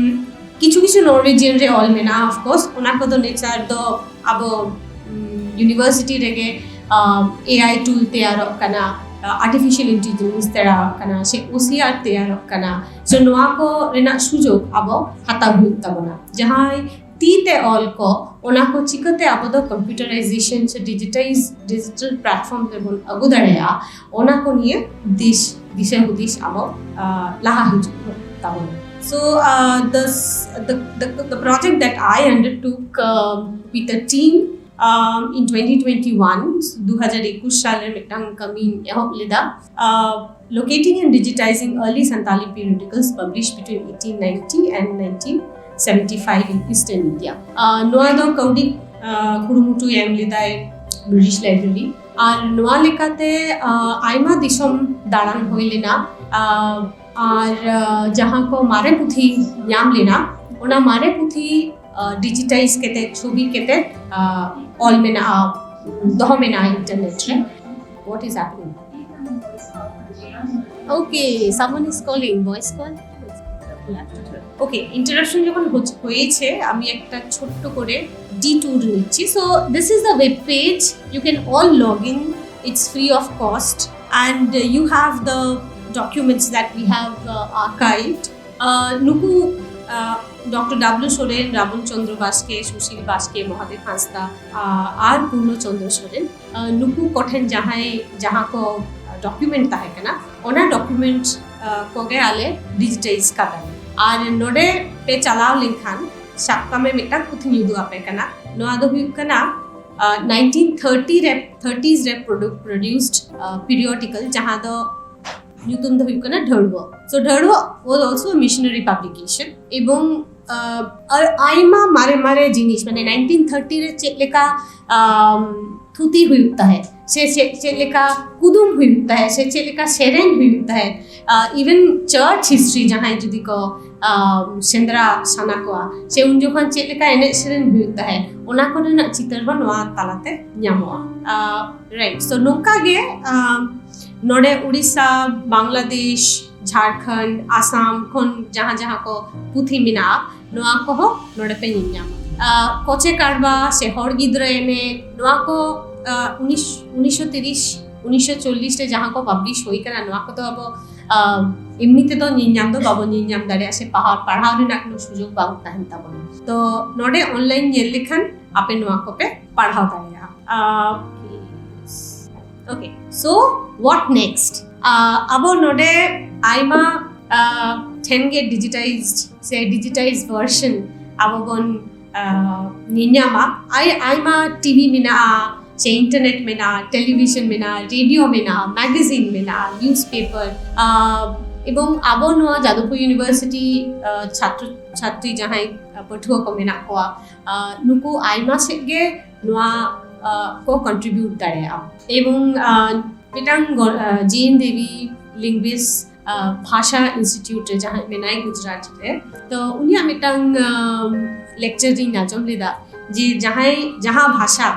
ᱠᱤᱪᱷᱩ ᱠᱤᱪᱷᱩ Norwegian ᱨᱮ ᱚᱞ ᱢᱮᱱᱟᱜᱼᱟ, of course ᱚᱱᱟ ᱠᱚᱫᱚ ᱱᱮᱛᱟᱨ ᱫᱚ ᱟᱵᱚ university ᱨᱮᱜᱮ AI tool ᱛᱮᱭᱟᱨᱚᱜ ᱠᱟᱱᱟ, artificial intelligence ᱛᱮᱭᱟᱨᱚᱜ ᱠᱟᱱᱟ, ᱥᱮ OCR ᱛᱮᱭᱟᱨᱚᱜ ᱠᱟᱱᱟ᱾ So ᱱᱚᱣᱟ ᱠᱚ ᱨᱮᱱᱟᱜ ᱥᱩᱡᱳᱜᱽ ᱟᱵᱚ ᱦᱟᱛᱟᱣ ᱦᱩᱭᱩᱜ ᱛᱟᱵᱚᱱᱟ᱾ ᱡᱟᱦᱟᱸᱭ ᱛᱤ ᱛᱮ ᱚᱞ ᱠᱚ, ᱚᱱᱟ ᱠᱚ ᱪᱤᱠᱟᱹᱛᱮ ᱟᱵᱚ ᱫᱚ computerization ᱥᱮ digitize digital platform ᱨᱮᱵᱚᱱ ᱟᱹᱜᱩ ᱫᱟᱲᱮᱭᱟᱜᱼᱟ, ᱚᱱᱟ ᱠᱚ ᱱᱤᱭᱮ ᱫᱤᱥ ᱫᱤᱥᱟᱹ ᱦᱩᱫᱤᱥ ᱟᱵᱚ ᱞᱟᱦᱟ ᱦᱤᱡᱩᱜ ᱛᱟᱵᱚᱱᱟ᱾ So uh, the, the, the, the project that I undertook uh, with a team um, in twenty twenty-one, ᱫᱩ ᱦᱟᱡᱟᱨ ᱮᱠᱩᱥ ᱥᱟᱞ ᱨᱮ ᱢᱤᱫᱴᱟᱝ ᱠᱟᱹᱢᱤᱧ ᱮᱦᱚᱵ ᱞᱮᱫᱟ᱾ Uh, locating and digitizing early Santali periodicals published between eighteen ninety and nineteen seventy five in Eastern India. Uh, ᱱᱚᱣᱟ ᱫᱚ ᱠᱟᱹᱣᱰᱤ uh, ᱠᱩᱨᱩᱢᱩᱴᱩᱭ ᱮᱢ ᱞᱮᱫᱟᱭ British Library. ᱟᱨ ᱱᱚᱣᱟ ᱞᱮᱠᱟᱛᱮ uh, ᱟᱭᱢᱟ ᱫᱤᱥᱚᱢ ᱫᱟᱬᱟᱱ ᱦᱩᱭ ᱞᱮᱱᱟ᱾ Uh, ᱟᱨ uh, ᱡᱟᱦᱟᱸ ᱠᱚ ᱢᱟᱨᱮ ᱯᱩᱛᱷᱤ ᱧᱟᱢ ᱞᱮᱱᱟ, ᱚᱱᱟ ᱢᱟᱨᱮ ᱯᱩᱛᱷᱤ digitize ᱠᱟᱛᱮ, ᱪᱷᱚᱵᱤ ᱠᱟᱛᱮ uh, ᱚᱞ ᱢᱮᱱᱟᱜᱼᱟ, ᱫᱚᱦᱚ ᱢᱮᱱᱟᱜᱼᱟ internet ᱨᱮ᱾ What is happening? Okay, someone is calling. Voice call? Okay, interruption যখন হচ্ছে- হয়েছে, আমি একটা ছোট্ট করে ডিটুর নিচ্ছি। So this is the web page, you can all log in, it's free of cost, and uh, you have the documents that we have uh, archived. Uh, ᱱᱩᱠᱩ doctor W Soren, ᱨᱟᱵᱚᱱ ᱪᱚᱸᱫᱽᱨᱚ ᱵᱟᱥᱠᱮ, ᱥᱩᱥᱤᱞ ᱵᱟᱥᱠᱮ, ᱢᱚᱦᱟᱫᱮᱵ ᱦᱟᱸᱥᱫᱟ, uh, ᱟᱨ ᱯᱩᱨᱱᱚ ᱪᱚᱸᱫᱽᱨᱚ Soren, uh, ᱱᱩᱠᱩ ᱠᱚᱴᱷᱮᱱ ᱡᱟᱦᱟᱸᱭ ᱡᱟᱦᱟᱸ ᱠᱚ document ᱛᱟᱦᱮᱸ ᱠᱟᱱᱟ, ᱚᱱᱟ document ᱠᱚᱜᱮ ᱟᱞᱮ ᱰᱤᱡᱤᱴᱟᱭᱤᱡᱽ ᱠᱟᱫᱟᱞᱮ᱾ ᱟᱨ ᱱᱚᱰᱮ ᱯᱮ ᱪᱟᱞᱟᱣ ᱞᱮᱱᱠᱷᱟᱱ, ᱥᱟᱵ ᱠᱟᱜ ᱢᱮ ᱢᱤᱫᱴᱟᱝ ᱯᱩᱛᱷᱤᱧ ᱩᱫᱩᱜ ᱟᱯᱮ ᱠᱟᱱᱟ᱾ ᱱᱚᱣᱟ ᱫᱚ ᱦᱩᱭᱩᱜ ᱠᱟᱱᱟ ᱱᱟᱭᱤᱱᱴᱤᱱ ᱛᱷᱟᱨᱴᱤ ᱨᱮ, ᱛᱷᱟᱨᱴᱤᱡᱽ ᱨᱮ ᱯᱨᱚᱰᱩᱥᱰ ᱯᱤᱨᱤᱭᱚᱰᱤᱠᱟᱞ, ᱡᱟᱦᱟᱸ ᱫᱚ ᱧᱩᱛᱩᱢ ᱫᱚ ᱦᱩᱭᱩᱜ ᱠᱟᱱᱟ ᱰᱷᱟᱹᱲᱣᱟᱹ᱾ So ᱰᱷᱟᱹᱲᱣᱟᱹ was also a missionary publication, ᱮᱵᱚᱝ ᱟᱨ ᱟᱭᱢᱟ ᱢᱟᱨᱮ ᱢᱟᱨᱮ ᱡᱤᱱᱤᱥ, ᱢᱟᱱᱮ ᱱᱟᱭᱤᱱᱴᱤᱱ ᱛᱷᱟᱨᱴᱤ ᱨᱮ ᱪᱮᱫ ᱞᱮᱠᱟ ᱛᱷᱩᱛᱤ ᱦᱩᱭᱩᱜ ᱛᱟᱦᱮᱸᱫ, ᱥᱮ ᱪᱮᱫ ᱪᱮᱫ ᱞᱮᱠᱟ ᱠᱩᱫᱩᱢ ᱦᱩᱭᱩᱜ ᱛᱟᱦᱮᱸᱫ, ᱥᱮ ᱪᱮᱫ ᱞᱮᱠᱟ ᱥᱮᱨᱮᱧ ᱦᱩᱭᱩᱜ ᱛᱟᱦᱮᱸᱫ, even church history ᱡᱟᱦᱟᱸᱭ ᱡᱩᱫᱤ ᱠᱚ ᱥᱮᱸᱫᱽᱨᱟ ᱥᱟᱱᱟ ᱠᱚᱣᱟ, ᱥᱮ ᱩᱱ ᱡᱚᱠᱷᱚᱱ ᱪᱮᱫ ᱞᱮᱠᱟ ᱮᱱᱮᱡ ᱥᱮᱨᱮᱧ ᱦᱩᱭᱩᱜ ᱛᱟᱦᱮᱸᱫ, ᱚᱱᱟ ᱠᱚᱨᱮᱱᱟᱜ ᱪᱤᱛᱟᱹᱨ ᱦᱚᱸ ᱱᱚᱣᱟ ᱛᱟᱞᱟᱛᱮ ᱧᱟᱢᱚᱜᱼᱟ᱾ ᱨᱟᱭᱤᱴ, ᱥᱳ ᱱᱚᱝᱠᱟ ᱜᱮ ᱱᱚᱰᱮ ᱩᱲᱤᱥᱥᱟ, ᱵᱟᱝᱞᱟᱫᱮᱥ, ᱡᱷᱟᱲᱠᱷᱚᱸᱰ, ᱟᱥᱟᱢ ᱠᱷᱚᱱ ᱡᱟᱦᱟᱸ ᱡᱟᱦᱟᱸ ᱠᱚ ᱯᱩᱛᱷᱤ ᱢᱮᱱᱟᱜᱼᱟ, ᱱᱚᱣᱟ ᱠᱚᱦᱚᱸ ᱱᱚᱰᱮ ᱯᱮ ᱧᱮᱞ ᱧᱟᱢᱟ᱾ ᱠᱚᱪᱮ ᱠᱟᱨᱵᱟ ᱥᱮ ᱦᱚᱲ ᱜᱤᱫᱽᱨᱟᱹ ᱮᱱᱮᱡ, ᱱᱚᱣᱟ ᱠᱚ ᱩᱱᱤᱥ ᱩᱱᱤᱥᱥᱚ ᱛᱤᱨᱤᱥ ᱩᱱᱤᱥᱥᱚ ᱪᱚᱞᱞᱤᱥ ᱨᱮ ᱡᱟᱦᱟᱸ ᱠᱚ ᱯᱟᱵᱽᱞᱤᱥ ᱦᱩᱭ ᱠᱟᱱᱟ, ᱱᱚᱣᱟ ᱠᱚᱫᱚ ᱟᱵᱚ ᱮᱢᱱᱤ ᱛᱮᱫᱚ ᱧᱮᱞ ᱧᱟᱢ ᱫᱚ ᱵᱟᱵᱚᱱ ᱧᱮᱞ ᱧᱟᱢ ᱫᱟᱲᱮᱭᱟᱜᱼᱟ, ᱥᱮ ᱯᱟᱲᱦᱟᱣ ᱨᱮᱱᱟᱜ ᱠᱳᱱᱳ ᱥᱩᱡᱳᱜᱽ ᱵᱟᱝ ᱛᱟᱦᱮᱱ ᱛᱟᱵᱚᱱᱟ᱾ ᱛᱚ ᱱᱚᱰᱮ ᱚᱱᱞᱟᱭᱤᱱ ᱧᱮᱞ ᱞᱮᱠᱷᱟᱱ ᱟᱯᱮ ᱱᱚᱣᱟ ᱠᱚᱯᱮ ᱯᱟᱲᱦᱟᱣ ᱫᱟᱲᱮᱭᱟᱜᱼᱟ᱾ Okay, so what next? ᱟᱵᱚ ᱱᱚᱰᱮ ᱟᱭᱢᱟ ᱴᱷᱮᱱ ᱜᱮ ᱰᱤᱡᱤᱴᱟᱭᱤᱡᱽᱰ ᱥᱮ ᱰᱤᱡᱤᱴᱟᱭᱤᱡᱽ ᱵᱷᱟᱨᱥᱚᱱ ᱟᱵᱚ ᱵᱚᱱ ᱧᱮᱧᱟᱢᱟ᱾ ᱟᱭ ᱟᱭᱢᱟ ᱴᱤᱵᱷᱤ ᱢᱮᱱᱟᱜᱼᱟ, ᱥᱮ ᱤᱱᱴᱟᱨᱱᱮᱴ ᱢᱮᱱᱟᱜᱼᱟ, ᱴᱮᱞᱤᱵᱷᱤᱥᱚᱱ ᱢᱮᱱᱟᱜᱼᱟ, ᱨᱮᱰᱤᱭᱳ ᱢᱮᱱᱟᱜᱼᱟ, ᱢᱮᱜᱟᱡᱤᱱ ᱢᱮᱱᱟᱜᱼᱟ, ᱱᱤᱭᱩᱡᱽ ᱯᱮᱯᱟᱨ, ᱮᱵᱚᱝ ᱟᱵᱚ ᱱᱚᱣᱟ ᱡᱟᱫᱚᱵᱯᱩᱨ ᱤᱭᱩᱱᱤᱵᱷᱟᱨᱥᱤᱴᱤ ᱪᱷᱟᱛᱨᱚ ᱪᱷᱟᱛᱨᱤ ᱡᱟᱦᱟᱸᱭ ᱯᱟᱹᱴᱷᱩᱣᱟᱹ ᱠᱚ ᱢᱮᱱᱟᱜ ᱠᱚᱣᱟ, ᱱᱩᱠᱩ ᱟᱭᱢᱟ ᱥᱮᱫ ᱜᱮ ᱱᱚᱣᱟ ᱠᱚ ᱠᱚᱱᱴᱨᱤᱵᱤᱭᱩᱴ ᱫᱟᱲᱮᱭᱟᱜᱼᱟ᱾ ᱮᱵᱚᱝ ᱢᱤᱫᱴᱟᱝ ᱡᱮ ᱮᱱ ᱫᱮᱵᱤ ᱞᱤᱝᱜᱩᱤᱥᱴ ᱵᱷᱟᱥᱟ ᱤᱱᱥᱴᱤᱴᱤᱭᱩᱴ ᱨᱮ ᱡᱟᱦᱟᱸᱭ ᱢᱮᱱᱟᱭ ᱜᱩᱡᱽᱨᱟᱴ ᱨᱮ, ᱛᱚ ᱩᱱᱤᱭᱟᱜ ᱢᱤᱫᱴᱟᱝ ᱞᱮᱠᱪᱟᱨ ᱤᱧ ᱟᱸᱡᱚᱢ ᱞᱮᱫᱟ, ᱡᱮ ᱡᱟᱦᱟᱸᱭ ᱡᱟᱦᱟᱸ ᱵᱷᱟᱥᱟ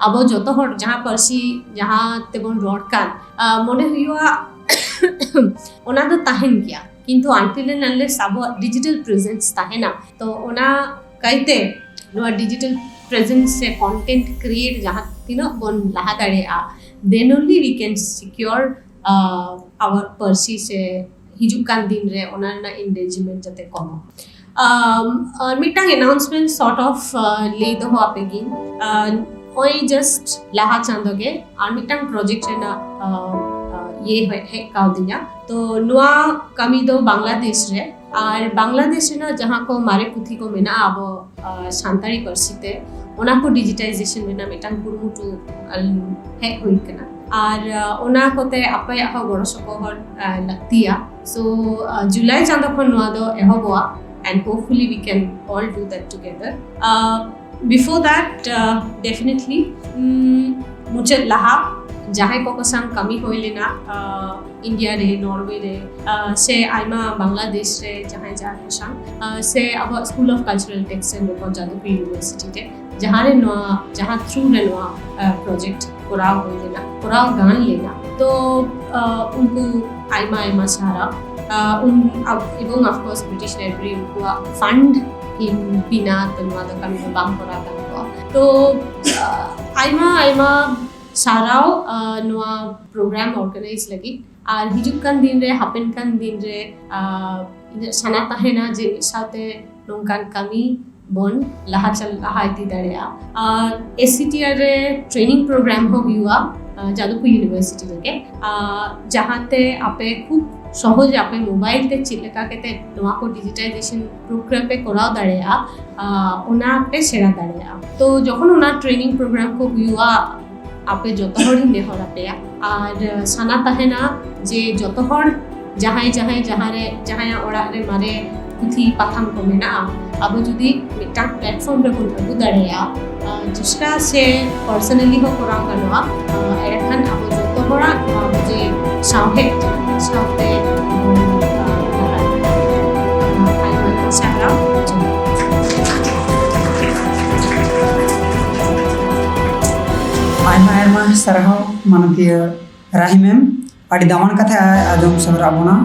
ᱟᱵᱚ ᱡᱚᱛᱚ ᱦᱚᱲ ᱡᱟᱦᱟᱸ ᱯᱟᱹᱨᱥᱤ ᱡᱟᱦᱟᱸ ᱛᱮᱵᱚᱱ ᱨᱚᱲ ᱠᱟᱱ, ᱢᱚᱱᱮ ᱦᱩᱭᱩᱜᱼᱟ ᱚᱱᱟ ᱫᱚ ᱛᱟᱦᱮᱱ ᱜᱮᱭᱟ, ᱠᱤᱱᱛᱩ until and unless ᱟᱵᱚᱣᱟᱜ digital presence ᱛᱟᱦᱮᱱᱟ, ᱛᱚ ᱚᱱᱟ ᱠᱟᱭᱛᱮ ᱱᱚᱣᱟ digital presence ᱥᱮ content create ᱡᱟᱦᱟᱸ ᱛᱤᱱᱟᱹᱜ ᱵᱚᱱ ᱞᱟᱦᱟ ᱫᱟᱲᱮᱭᱟᱜᱼᱟ, then only we can secure uh, our ᱯᱟᱹᱨᱥᱤ ᱥᱮ ᱦᱤᱡᱩᱜ ᱠᱟᱱ ᱫᱤᱱ ᱨᱮ ᱚᱱᱟ ᱨᱮᱱᱟᱜ endangerment ᱡᱟᱛᱮ ᱠᱚᱢᱚᱜ᱾ ᱟᱨ ᱢᱤᱫᱴᱟᱝ announcement sort of ᱞᱟᱹᱭ ᱫᱚᱦᱚ ᱟᱯᱮ ᱜᱤᱧ᱾ ᱱᱚᱜᱼᱚᱭ just ᱞᱟᱦᱟ ᱪᱟᱸᱫᱳ ᱜᱮ ᱟᱨ ᱢᱤᱫᱴᱟᱝ project ᱨᱮᱱᱟᱜ ᱤᱭᱟᱹ ᱦᱮᱡ ᱠᱟᱣᱫᱤᱧᱟ᱾ ᱛᱚ ᱱᱚᱣᱟ ᱠᱟᱹᱢᱤ ᱫᱚ ᱵᱟᱝᱞᱟᱫᱮᱥ ᱨᱮ, ᱟᱨ ᱵᱟᱝᱞᱟᱫᱮᱥ ᱨᱮᱱᱟᱜ ᱡᱟᱦᱟᱸ ᱠᱚ ᱢᱟᱨᱮ ᱯᱩᱛᱷᱤ ᱠᱚ ᱢᱮᱱᱟᱜᱼᱟ ᱟᱵᱚ ᱥᱟᱱᱛᱟᱲᱤ ᱯᱟᱹᱨᱥᱤ ᱛᱮ, ᱚᱱᱟ ᱠᱚ digitization ᱨᱮᱱᱟᱜ ᱢᱤᱫᱴᱟᱝ ᱠᱩᱨᱩᱢᱩᱴᱩ ᱦᱮᱡ ᱦᱩᱭ ᱠᱟᱱᱟ᱾ ᱟᱨ ᱚᱱᱟ ᱠᱚᱛᱮ ᱟᱯᱮᱭᱟᱜ ᱦᱚᱸ ᱜᱚᱲᱚ ᱥᱚᱯᱚᱦᱚᱫ ᱞᱟᱹᱠᱛᱤᱭᱟ᱾ So ᱡᱩᱞᱟᱭ ᱪᱟᱸᱫᱳ ᱠᱷᱚᱱ ᱱᱚᱣᱟ ᱫᱚ ᱮᱦᱚᱵᱚᱜᱼᱟ, and hopefully we can all do that together. Before that, definitely ᱢᱩᱪᱟᱹᱫ ᱞᱟᱦᱟ ᱡᱟᱦᱟᱸᱭ ᱠᱚᱠᱚ ᱥᱟᱶ ᱠᱟᱹᱢᱤ ᱦᱩᱭ ᱞᱮᱱᱟ ᱤᱱᱰᱤᱭᱟ ᱨᱮ, ᱱᱚᱨᱣᱮ ᱨᱮ, ᱥᱮ ᱟᱭᱢᱟ ᱵᱟᱝᱞᱟᱫᱮᱥ ᱨᱮ ᱡᱟᱦᱟᱸᱭ ᱡᱟᱦᱟᱸᱭ ᱠᱚ ᱥᱟᱶ, ᱥᱮ ᱟᱵᱚᱣᱟᱜ School of Cultural Texts and Local Jadavpur University ᱨᱮ, ᱡᱟᱦᱟᱸ ᱨᱮ ᱱᱚᱣᱟ ᱡᱟᱦᱟᱸ through ᱨᱮ ᱱᱚᱣᱟ project ᱠᱚᱨᱟᱣ ᱦᱩᱭ ᱞᱮᱱᱟ, ᱠᱚᱨᱟᱣ ᱜᱟᱱ ᱞᱮᱱᱟ᱾ ᱛᱚ ᱩᱱᱠᱩ ᱟᱭᱢᱟ ᱟᱭᱢᱟ ᱥᱟᱨᱦᱟᱣ᱾ ᱮᱵᱚᱝ of course British Library ᱩᱱᱠᱩᱣᱟᱜ fund ᱤᱧ ᱵᱤᱱᱟ ᱛᱮ ᱱᱚᱣᱟ ᱫᱚ ᱠᱟᱹᱢᱤ ᱫᱚ ᱵᱟᱝ ᱠᱚᱨᱟᱣ ᱜᱟᱱ ᱠᱚᱜᱼᱟ᱾ ᱛᱚ ᱟᱭᱢᱟ ᱟᱭᱢᱟ ᱥᱟᱨᱦᱟᱣ ᱱᱚᱣᱟ program organize ᱞᱟᱹᱜᱤᱫ᱾ ᱟᱨ ᱦᱤᱡᱩᱜ ᱠᱟᱱ ᱫᱤᱱ ᱨᱮ, ᱦᱟᱯᱮᱱ ᱠᱟᱱ ᱫᱤᱱ ᱨᱮ ᱤᱧᱟᱹᱜ ᱥᱟᱱᱟ ᱛᱟᱦᱮᱱᱟ ᱡᱮ ᱢᱤᱫ ᱥᱟᱶᱛᱮ ᱱᱚᱝᱠᱟᱱ ᱠᱟᱹᱢᱤ ᱵᱚᱱ ᱞᱟᱦᱟ ᱪᱟᱞ ᱞᱟᱦᱟ ᱤᱫᱤ ᱫᱟᱲᱮᱭᱟᱜᱼᱟ᱾ ᱟᱨ ACTR ᱨᱮ training program ᱦᱚᱸ ᱦᱩᱭᱩᱜᱼᱟ Jadavpur University ᱨᱮᱜᱮ, ᱡᱟᱦᱟᱸᱛᱮ ᱟᱯᱮ ᱠᱷᱩᱵ ᱥᱚᱦᱚᱡ ᱟᱯᱮ mobile ᱛᱮ ᱪᱮᱫ ᱞᱮᱠᱟ ᱠᱟᱛᱮ ᱱᱚᱣᱟ ᱠᱚ digitization program ᱯᱮ ᱠᱚᱨᱟᱣ ᱫᱟᱲᱮᱭᱟᱜᱼᱟ, ᱚᱱᱟ ᱯᱮ ᱥᱮᱬᱟ ᱫᱟᱲᱮᱭᱟᱜᱼᱟ᱾ ᱛᱚ ᱡᱚᱠᱷᱚᱱ ᱚᱱᱟ training program ᱠᱚ ᱦᱩᱭᱩᱜᱼᱟ, ᱟᱯᱮ ᱡᱚᱛᱚ ᱦᱚᱲᱤᱧ ᱱᱮᱦᱚᱨ ᱟᱯᱮᱭᱟ᱾ ᱟᱨ ᱥᱟᱱᱟ ᱛᱟᱦᱮᱱᱟ ᱡᱮ ᱡᱚᱛᱚ ᱦᱚᱲ ᱡᱟᱦᱟᱸᱭ ᱡᱟᱦᱟᱸᱭ ᱡᱟᱦᱟᱸᱨᱮ ᱡᱟᱦᱟᱸᱭᱟᱜ ᱚᱲᱟᱜ ᱨᱮ ᱢᱟᱨᱮ ᱯᱩᱛᱷᱤ ᱯᱟᱛᱷᱟᱢ ᱠᱚ ᱢᱮᱱᱟᱜᱼᱟ, ᱟᱵᱚ ᱡᱩᱫᱤ ᱢᱤᱫᱴᱟᱝ platform ᱨᱮᱵᱚᱱ ᱟᱹᱜᱩ ᱫᱟᱲᱮᱭᱟᱜᱼᱟ, ᱡᱩᱥᱠᱟ ᱥᱮ personally ᱦᱚᱸ ᱠᱚᱨᱟᱣ ᱜᱟᱱᱚᱜᱼᱟ, ᱮᱸᱰᱮᱠᱷᱟᱱ ᱟᱵᱚ ᱡᱚᱛᱚ ᱦᱚᱲᱟᱜ ᱱᱚᱣᱟ ᱡᱮ ᱥᱟᱶᱦᱮᱫ ᱥᱟᱶᱛᱮ ᱵᱚᱱ ᱞᱟᱦᱟ ᱤᱫᱤᱭᱟ᱾ ᱟᱭᱢᱟ ᱥᱟᱨᱦᱟᱣ᱾ ᱟᱭᱢᱟ ᱟᱭᱢᱟ ᱥᱟᱨᱦᱟᱣ ᱢᱟᱱᱚᱛᱤᱭᱟᱹ ᱨᱟᱦᱤ ᱢᱮᱢ, ᱟᱹᱰᱤ ᱫᱟᱢᱟᱱ ᱠᱟᱛᱷᱟ ᱟᱸᱡᱚᱢ ᱥᱚᱫᱚᱨᱟᱜ ᱵᱚᱱᱟ᱾